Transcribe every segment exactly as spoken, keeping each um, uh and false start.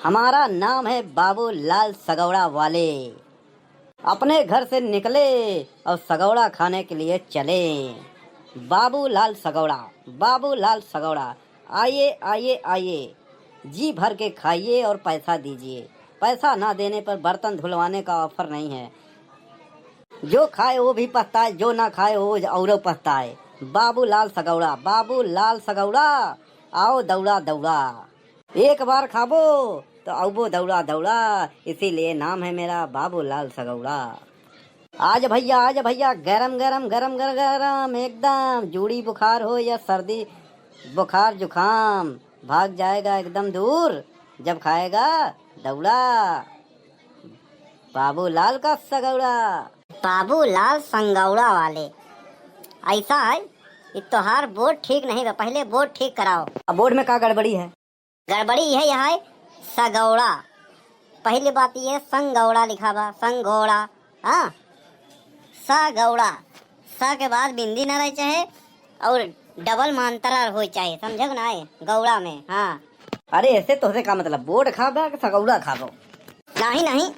हमारा नाम है बाबू लाल सगौड़ा वाले। अपने घर से निकले और सगौड़ा खाने के लिए चले। बाबू लाल सगौड़ा, बाबू लाल सगौड़ा, आइए, आइए, आइए, जी भर के खाइए और पैसा दीजिए। पैसा ना देने पर बर्तन धुलवाने का ऑफर नहीं है। जो खाए वो भी पछताए, जो ना खाए वो औरो पछताए। बाबू लाल सगौड़ा, बाबू लाल सगौड़ा, आओ दौड़ा दौड़ा। एक बार खाबो तो आउबो दौड़ा दौड़ा, इसीलिए नाम है मेरा बाबू लाल सगौड़ा। आज भैया, आज भैया, गरम गरम, गरम गरम गरम, एकदम जूड़ी बुखार हो या सर्दी बुखार जुकाम, भाग जाएगा एकदम दूर जब खाएगा दौड़ा। बाबूलाल का सगौड़ा। बाबूलाल संगौड़ा वाले, ऐसा है, ये तोहार बोर्ड ठीक नहीं बा, पहले बोर्ड ठीक कराओ। अब बोर्ड में का गड़बड़ी है? गड़बड़ी यह है, सगौड़ा। पहली बात ये, संगौड़ा लिखा बा, संगौड़ा। हाँ, सगौड़ा, स के बाद बिंदी ना रहे चाहे, और डबल मांतरा हो चाहे, समझे ना है, गौड़ा में। हाँ। अरे, ऐसे तोहसे का मतलब, बोर्ड खाबा कि सगौड़ा खाबो? नहीं, नहीं,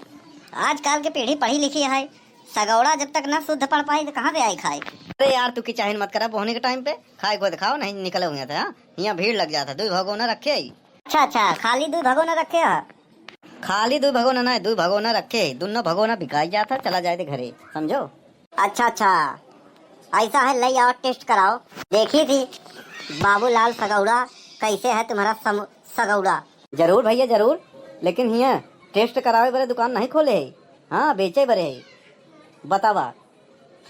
आजकल के पीढ़ी पढ़ी लिखी है, सगौड़ा जब तक ना शुद्ध पढ़ पाई तो कहाँ से आई खाए? अरे यार, तू की चाहिन मत करा, बोहनी के टाइम पे खाए को दिखाओ, नहीं निकले हुए थे। हाँ, यहाँ भीड़ लग जाता, दो भगोना रखे ही। अच्छा, अच्छा, खाली दो भगोना रखे है? खाली दो भगोना ना, दो भगोना रखे ही, दोनों भगोना बिकाई जाता, चला जाए थे घरे, समझो। अच्छा, अच्छा, ऐसा है, ले आओ, टेस्ट कराओ, देखी थी बाबूलाल सगौड़ा कैसे है तुम्हारा सम-, सगौड़ा। जरूर भैया, जरूर, लेकिन हियाँ टेस्ट करावे बरे दुकान नहीं खोले है। हाँ, बेचे बरे है। बतावा,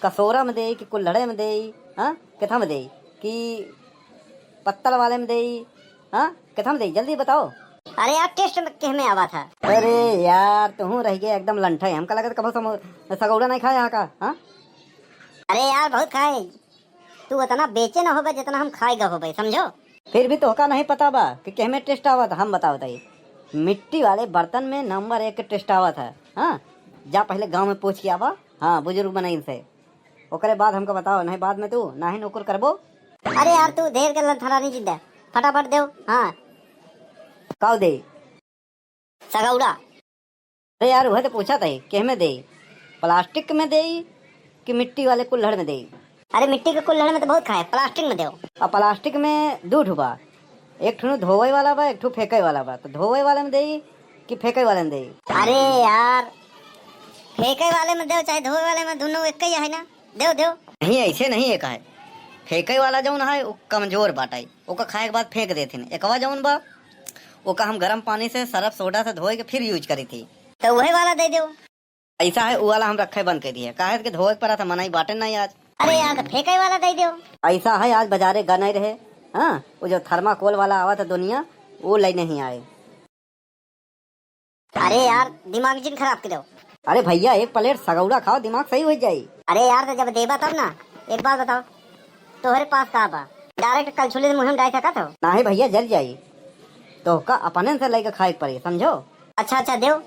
कसोरा में देई कि कुल्हड़े में देई? हाँ, केथा में देई कि पत्तल वाले में देई? हाँ, केथा में देई? जल्दी बताओ। अरे यार, टेस्ट में केह में आवा था? अरे यार, तुहूँ रह गए एकदम लंठे। हमका लगत कभो समो-, सगौड़ा नहीं खाए यहाँ का, हाँ? अरे यार, बहुत खाए। तू उतना बेचे न होबे जितना हम खाए ग होबे, समझो। फिर भी तोहका नहीं पता बा कि केहमे टेस्ट आवत, हम बतावत हई। मिट्टी वाले बर्तन में नंबर एक के टेस्ट आवत है। हाँ, जा पहले गाँव में पूछ के आवा। हाँ, बुजुर्ग मनई से, ओकरे बाद हमका बताओ, नहीं बाद में तू नाही नौकर करबो। अरे यार, तू ढेर के लंथरानी जिद्दा, फटाफट देव। हाँ, काव दे? सगौड़ा। अरे यार, वह तो पूछा था, केह में देई? प्लास्टिक में देई कि मिट्टी वाले कुल्हड़ में देई? अरे, मिट्टी के कुल्हड़ में तो बहुत खाए, प्लास्टिक में देव। अब प्लास्टिक में दू ठो बा, एक ठो धोवे वाला बा, एक ठो फेंके वाला बा। तो धोवे वाले में देई कि फेंके वाले में देई? अरे यार, फेंके वाले में देव चाहे धोवे वाले में, दोनों एक ही है ना, देव, देव। नहीं, ऐसे नहीं, एक है फेंके वाला जौन है, वो कमजोर बाटे। ओका खाए के बाद फेंक देथिन। एकवा जौन बा, ओका हम गरम पानी से, सरफ सोडा से धोए के फिर यूज करी थी। तो वही वाला दे दो। ऐसा है, उ वाला हम रखे बंद कर दिए, काहे कि धोए के पड़ा था, मनई बाटे नहीं आज। अरे यार, तो फेंके वाला दे दो। ऐसा है, आज बाजारे गा नहीं रहे। हाँ, वो जो थर्माकोल वाला आवा था दुनिया, वो ले नहीं आए। अरे यार, दिमाग जिन खराब करो। अरे भैया, एक प्लेट सगौड़ा खाओ, दिमाग सही हो जाई। अरे यार, तो जब देबा तब ना। एक बात बताओ, तोहरे पास का बा? डायरेक्ट कलछुली से मुंह में डाल सकत हो? नाही भैया, जल जाई। तोहका अपने से लेके खाए के पड़ी, समझो। अच्छा, अच्छा, देव।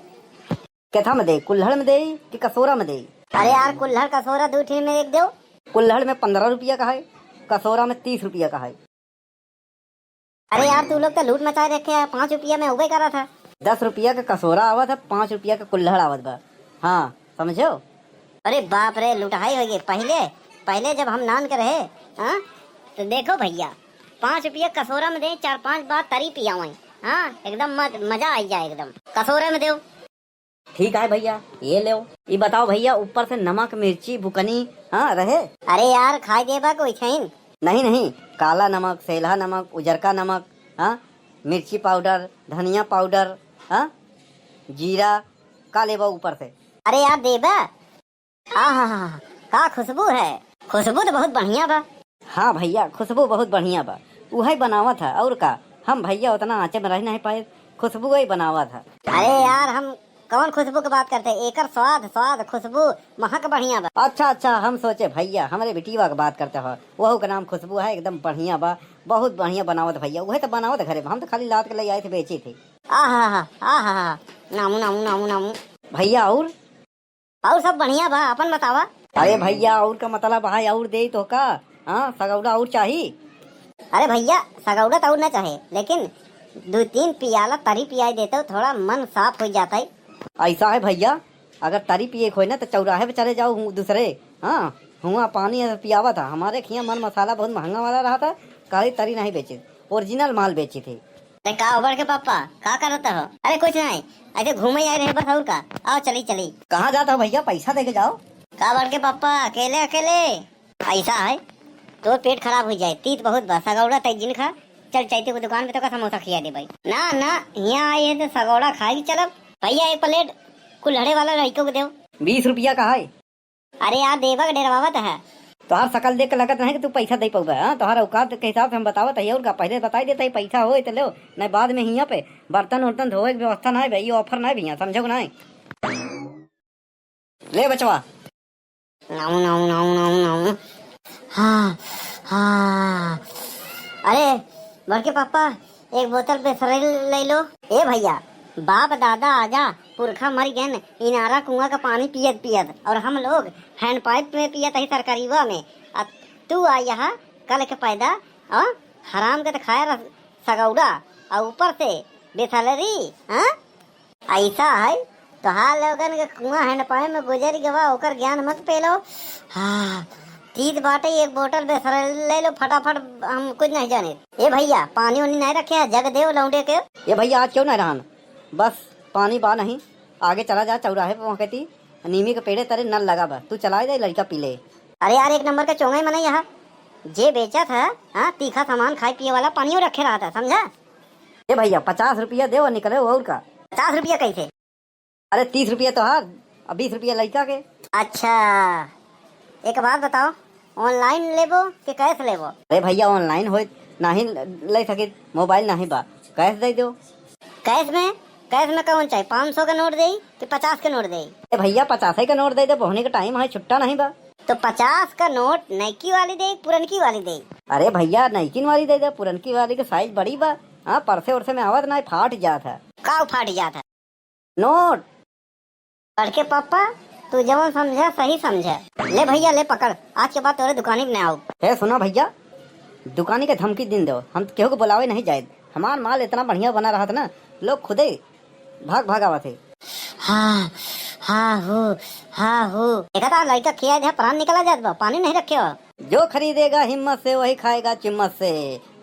केथा में दे, कुल्हड़ में दे कि कसोरा में दे? अरे यार, कुल्हड़ कसोरा दू ठे में एक देव। कुल्हड़ में पन्द्रह रुपया का है, कसोरा में तीस रुपया का है। अरे यार, तू लोग तो लूट मचाए रखे है, पाँच रुपया में उबे करा था। दस रुपया का कसोरा आवत है, पाँच रुपया का कुल्हड़ आवत बा। हाँ, समझो? अरे बाप रे, लुटहाई हो गई। पहले, पहले जब हम नान के रहे, हाँ, तो देखो भैया, पाँच रुपया कसोरा में दे, चार पांच बार तरी पियावई। हाँ, एकदम मज-, मजा आई जाए एकदम। कसोरा में देव। ठीक है भैया, ये लेव। ई बताओ भैया, ऊपर से नमक, मिर्ची, बुकनी, हाँ, रहे? अरे यार, खाए देबा कोई छइन? नहीं, नहीं, काला नमक, सेलहा नमक, उजरका नमक, हाँ, मिर्ची पाउडर, धनिया पाउडर, हाँ, जीरा, का लेबा ऊपर से? अरे यार, देबा? आहा, का खुशबू है। खुशबू तो बहुत बढ़िया बा। हाँ भैया, खुशबू बहुत बढ़िया बा। उहे बनावत है, और का। हम भैया उतना आँचे में रह नहीं पाए, खुशबू ही बनावत है। अरे यार, हम कौन खुशबू के बात करते हैं? एकर स्वाद, स्वाद, खुशबू, महक बढ़िया बा। अच्छा, अच्छा, हम सोचे भैया हमरे बिटिया के बात करते हो, वहू के नाम खुशबू है, एकदम बढ़िया बा, बहुत बढ़िया बनावत भैया। उहे तो बनावत घरे, हम तो खाली लाद के ले आए थे, बेचे थे। आहा हा, आहा हा, नामू, नामू, नामू, नामू। भैया, और? और सब बढ़िया बा, अपन बतावा। अरे भैया, और का मतलब है, और देई तो का? हाँ, सगौड़ा और चाही? अरे भैया, सगौड़ा तो और ना चाहे, लेकिन दू तीन पियाला तरी पियाई देतउ, थोड़ा मन साफ होइ जातइ। अइसा है भइया, अगर तरी पिए के होई ना तो चौराहे पे चले जाओ, हूँ दूसरे, हाँ, हुआँ पानी है पियावत है। हमरे खियाँ मर मसाला बहुत महँगा वाला रहत है, खाली तरी नहीं बेचित, original माल बेचित ही। अरे का हो बड़के पापा, का करत हो? अरे कुछ नहीं, अइसे घूमे आए रहे बस, अउर का। आओ चली चली। कहाँ जात हो भइया, पैसा दे के जाओ। का बड़के पापा, अकेले अकेले? अइसा है, तोर पेट खराब होइ जाए, तीत बहुत बा, सगौड़ा तइ जिन खा। चल चैती को दुकान पे तोका समोसा खिया देबइ। ना ना, हियाँ आए है तो सगौड़ा खाए के चलब। भइया एक plate कुल्हड़े वाला लड़िको को देउ। बीस रुपया का है। अरे यार, देबा के डेरवावत है। तोहार सकल देख के लगत नहीं कि तू पैसा दे पउबे, हाँ? तोहार औकात के हिसाब से हम बतावत है, अउर का, पहिले बताई देत है, पैसा होए तो लेओ, नहीं बाद में हियाँ पे बर्तन उर्तन धोए के व्यवस्था नहीं बा, ये offer नहीं भइया, समझो कि नहीं? ले बचवा। नाऊ, नाऊ, नाऊ, नाऊ, नाऊ। हाँ, हाँ। अरे, बड़के पापा, एक बोतल बिसलेरी ले लो। ए भइया, बाप दादा आजा, पुरखा मर गएन, इनारा कुआँ का पानी पियत पियत, और हम लोग hand pipe में पियत ही सरकारीवा में। आ तू आ यहाँ कल के पैदा, आ हराम के तो खाए रह सगौड़ा, आ ऊपर से बिसलेरी, हाँ? अइसा है, तोहार लोगन के कुआँ hand pipe में गुजरि गवा, ओकर ज्ञान मत पेलो। हाँ, तीत बाटे, एक बोतल बिसलेरी ले लो फटाफट, हम कुछ नहीं जाने। ए भइया, पानी उनी नहीं रखे है, जग देव लौंडे के। ए भइया, आज क्यों नहीं रहन? बस पानी बा नहीं, आगे चला जा चौराहे पे, वहाँ कहती नीमी के पेड़े तरे नल लगा बा, तू चलाए दे, लड़िका पी ले। अरे यार, एक नंबर के चोंगे मने यहाँ जे बेचत है, हाँ, तीखा सामान खाए पिए वाला पानियो रखे रहत है, समझा? ए भइया, पचास रुपया देव और निकले, और का? पचास रुपया कैसे? अरे, तीस रुपया तोहार, अब बीस रुपया लड़िका के। अच्छा, एक बात बताओ, online लेबो कि cash लेबो? अरे भइया, online होइत नाहीं ले सकित, mobile नाहीं बा, cash दे दो। Cash में? Cash में कौन चाही, पाँच सौ का नोट देई कि पचास के नोट देई? ए भइया, पचास के नोट दे दे, बोहनी के time है, छुट्टा नहीं बा। तो पचास का नोट नइकी वाली देई, पुरनकी वाली देई? अरे भइया, नइकिन वाली दे दे, पुरनकी वाली के size बड़ी बा, हाँ, परसे उरसे में आवत ना, फाट जात है। का फाट जात है? नोट। बड़के पापा, तू जवन समझा सही समझा। ले भइया, ले पकड़, आज के बाद तोरे दुकानी पे ना आउब। हे सुना भइया, दुकानी के धमकी दिन दो, हम केहू को बुलावे नहीं जाए। हमार माल इतना बढ़िया बना रहत ना, लोग खुदे भाग भाग आवत है। हाँ, हाँ हो, हाँ हो। देखा था लड़िका खिया दे, प्राण निकला जात बा, पानी नहीं रखे हो। जो खरीदेगा हिम्मत से वही खाएगा चिम्मत से।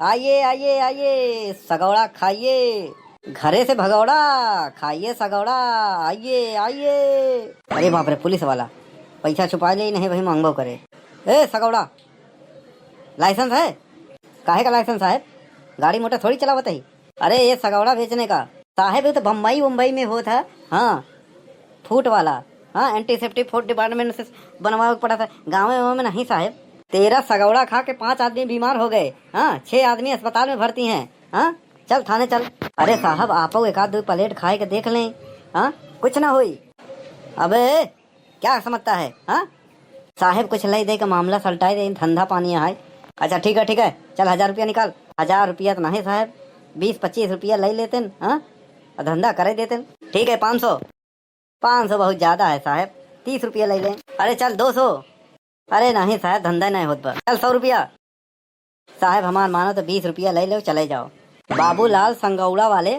आइए, आइए, आइए, सगौड़ा खाइए। घरे से भगौड़ा, खाइए सगौड़ा, आइए, आइए। अरे बाप रे, पुलिस वाला पैसा छुपा ले, नहीं वही मांगबो करे। ए सगौड़ा, license है? काहे का license साहेब? गाड़ी मोटर थोड़ी चलावत ही। अरे ये सगौड़ा बेचने का साहेब, ये तो बम्बई उम्बई में होत है। हाँ, फूट वाला, हाँ, antiseptic food department से बनवावे के पड़ा था, गाँव में नहीं साहेब। तेरह सगौड़ा खा के पाँच आदमी बीमार हो गए, हाँ, छह आदमी अस्पताल में भर्ती हैं, हाँ, चल थाने चल। अरे साहब, आपो एक आध दो plate खाए के देख लें, हाँ, कुछ ना होई। अबे, क्या समझता है, हाँ? साहेब, कुछ लइ दे के मामला सलटाए दे, धंधा पानी है। अच्छा, ठीक है, ठीक है, चल, हजार रुपया निकाल। हजार रुपया तो नहीं साहेब, बीस पच्चीस रुपया लइ लेते हैं, हाँ? और धंधा करे देते हैं। ठीक है, पाँच सौ। पाँच सौ बहुत ज्यादा है साहेब, तीस रुपया लइ लें। अरे चल, दो सौ। अरे नहीं साहेब, धंधा नहीं होत बा। चल, सौ रुपया। साहेब, हमार मानो तो बीस रुपया लइ लेव, चले जाओ। बाबूलाल संगौड़ा वाले,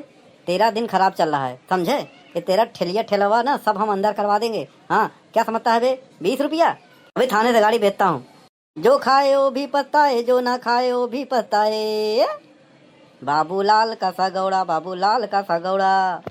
तेरा दिन खराब चल रहा है, समझे? ये तेरा ठेलिया ठेलवा ना, सब हम अंदर करवा देंगे। हाँ, क्या समझता है बे? बीस रुपया? अभी थाने से गाड़ी भेजता हूँ। जो खाए वो भी पछताए, जो ना खाए वो भी पछताए। बाबूलाल का सगौड़ा, बाबूलाल का सगौड़ा।